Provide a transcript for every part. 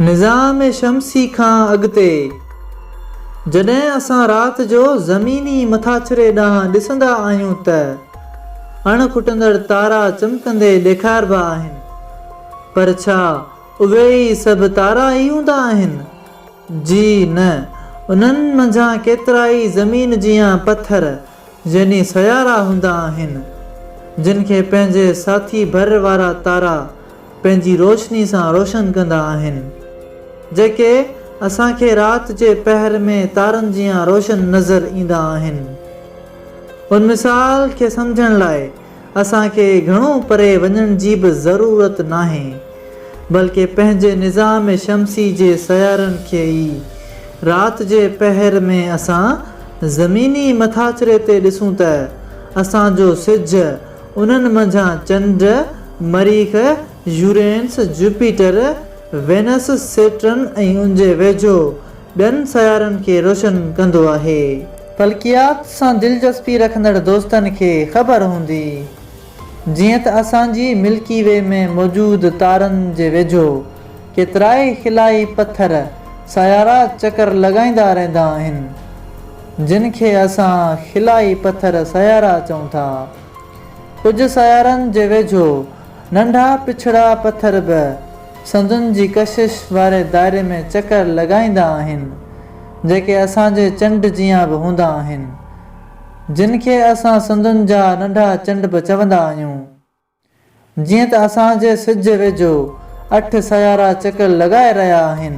نظام شمسي کان اڳتي، جڏهن اسان رات جو زميني مٿاڇري ڏانهن ڏسندا آهيون ته اڻ کٽندڙ تارا چمڪندي ڏيکاربا آهن. پر ڇا اهي ئي سڀ تارا ئي هوندا آهن؟ جي نه، انهن منجهان ڪيترائي زمين جيان پٿر يعني سيارا هوندا آهن، جن کي پنهنجي ساٿي ڀر وارا تارا پنهنجي روشني سان روشن ڪندا آهن، جيڪي اسان کي رات جي پهر ۾ تارن جيان روشن نظر ايندا آهن. ان مثال کي سمجهڻ لاء اسان کي گهڻو پري وڃڻ جي به ضرورت ناهي، بلڪه پنهنجي نظام شمسي جي سيارن کي ئي رات جي پهر ۾ اسان زميني مٿاڇري تي ڏسون ته اسان جو سج انهن منجهان چنڊ، مريخ، يورينس، جوپيٽر، وينس، سيٽرن ۽ ان جي ويجهو ٻين سيارن کي روشن ڪندو آهي. فلڪيات سان دلچسپي رکندڙ دوستن کي خبر هوندي، جيئن ته اسان جي ملڪي وي ۾ موجود تارن جي ويجهو ڪيترائي خلائي پٿر، سيارا، چڪر لڳائيندا رهندا آهن، جن کي اسان خلائي پٿر، سيارا، چئون ٿا. ڪجهه سيارن جي ويجهو ننڍا پڇڙا پٿر به سندن جي ڪشش واري دائري ۾ چڪر لڳائيندا آهن، جيڪي اسان جي چنڊ جيان به هوندا آهن، جن کي اسان سندن جا ننڍا چنڊ به چوندا آهيون. جيئن ته اسان جي سج ويجهو اٺ سيارا چڪر لڳائي رهيا آهن.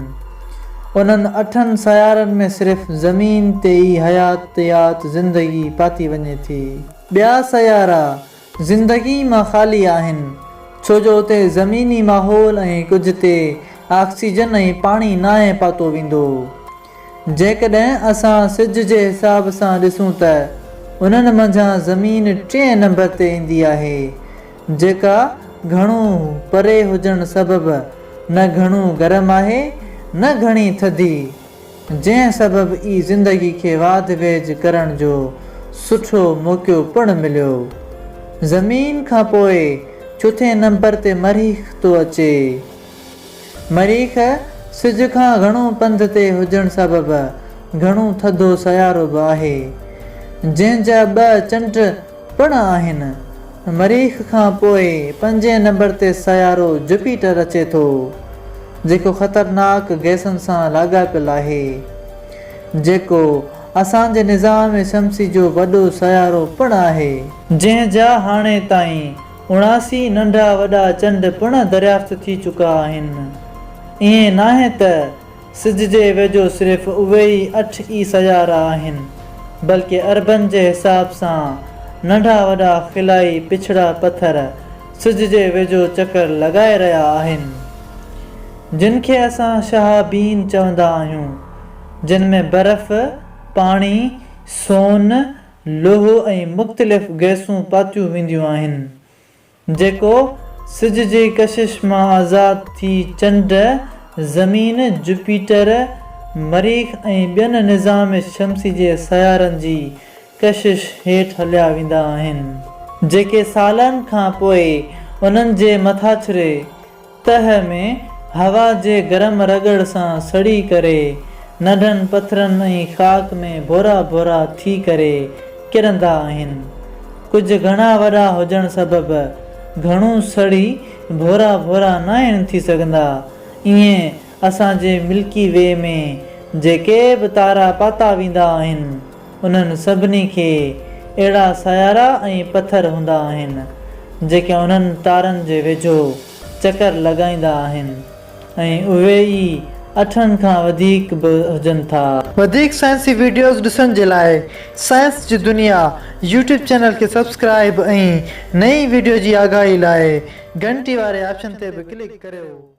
انهن اٺن سيارن ۾ صرف زمين تي ئي حياتيات، زندگي، پاتي وڃي ٿي. ٻيا سيارا زندگي مان خالي آهن، ڇو جو اتي زميني ماحول ۽ ڪجهه تي آڪسيجن ۽ پاڻي ناهي پاتو ويندو. جيڪڏهن اسان سج جي حساب سان ڏسون ته انهن منجهان زمين ٽئين نمبر تي ايندي آهي، جيڪا گهڻو پري هجڻ سبب نه گهڻو گرم آهي نه گهڻي ٿڌي، جنهن سبب ئي زندگي کي واڌ ويجهه ڪرڻ جو سٺو موقعو پڻ مليو. زمين کان پوء چوٿين نمبر تي مريخ ٿو اچي. مريخ سج کان گهڻو پنڌ تي هجڻ سبب گهڻو ٿڌو سيارو به آهي، جنهن جا ٻه چنڊ پڻ آهن. مريخ کان پوء پنجين نمبر تي سيارو جوپيٽر اچي ٿو، جيڪو خطرناڪ گئسن سان لاڳاپيل آهي، جيڪو اسان جي نظام شمسي جو وڏو سيارو پڻ آهي. جنهن جا هاڻي تائين 79 ننڍا وڏا چنڊ پڻ دريافت ٿي چڪا آهن. ائين ناهي ته سج جي ويجهو صرف اهي ئي اٺ ئي سيارا آهن، بلڪه اربن جي حساب سان ننڍا وڏا خلائي پڇڙا پٿر سج جي ويجهو چڪر لڳائي رهيا آهن، جن کي اسان شهابين چوندا آهيون، جن ۾ برف، پاڻي، سون، لوهه ۽ مختلف گئسون پاتيون وينديون آهن، جيڪو سج جي ڪشش مان آزاد ٿي چنڊ، زمين، جوپيٽر، مريخ ۽ ٻين نظام شمسي جي سيارن جي ڪشش هيٺ هليا ويندا آهن. جيڪي سالن کان پوء انهن جي مٿاڇري تهه ۾ هوا جي گرم رڳڙ سان سڙي ڪري ننڍن پٿرن ۽ خاڪ ۾ ڀورا ڀورا ٿي ڪري ڪرندا آهن. ڪجهه گهڻا وڏا هجڻ سبب گهڻو سڙي ڀورا ڀورا ناهن ٿي سگهندا. ائين اسان جي ملڪي وي ۾ جيڪي به تارا پاتا ويندا آهن، انهن سڀني کي اهڙا سيارا ۽ پٿر هوندا آهن، جيڪي انهن تارن جي ويجهو چڪر لڳائيندا آهن ۽ اهي ئي اٺن کان وڌيڪ به هجن ٿا. وڌيڪ سائنسي وڊيوز ڏسڻ جي لاء سائنس جي دنيا يوٽيوب چينل کي سبسڪرائيب ۽ نئين وڊيو جي آگاهي لاء گهنٽي واري آپشن تي به ڪلڪ ڪريو.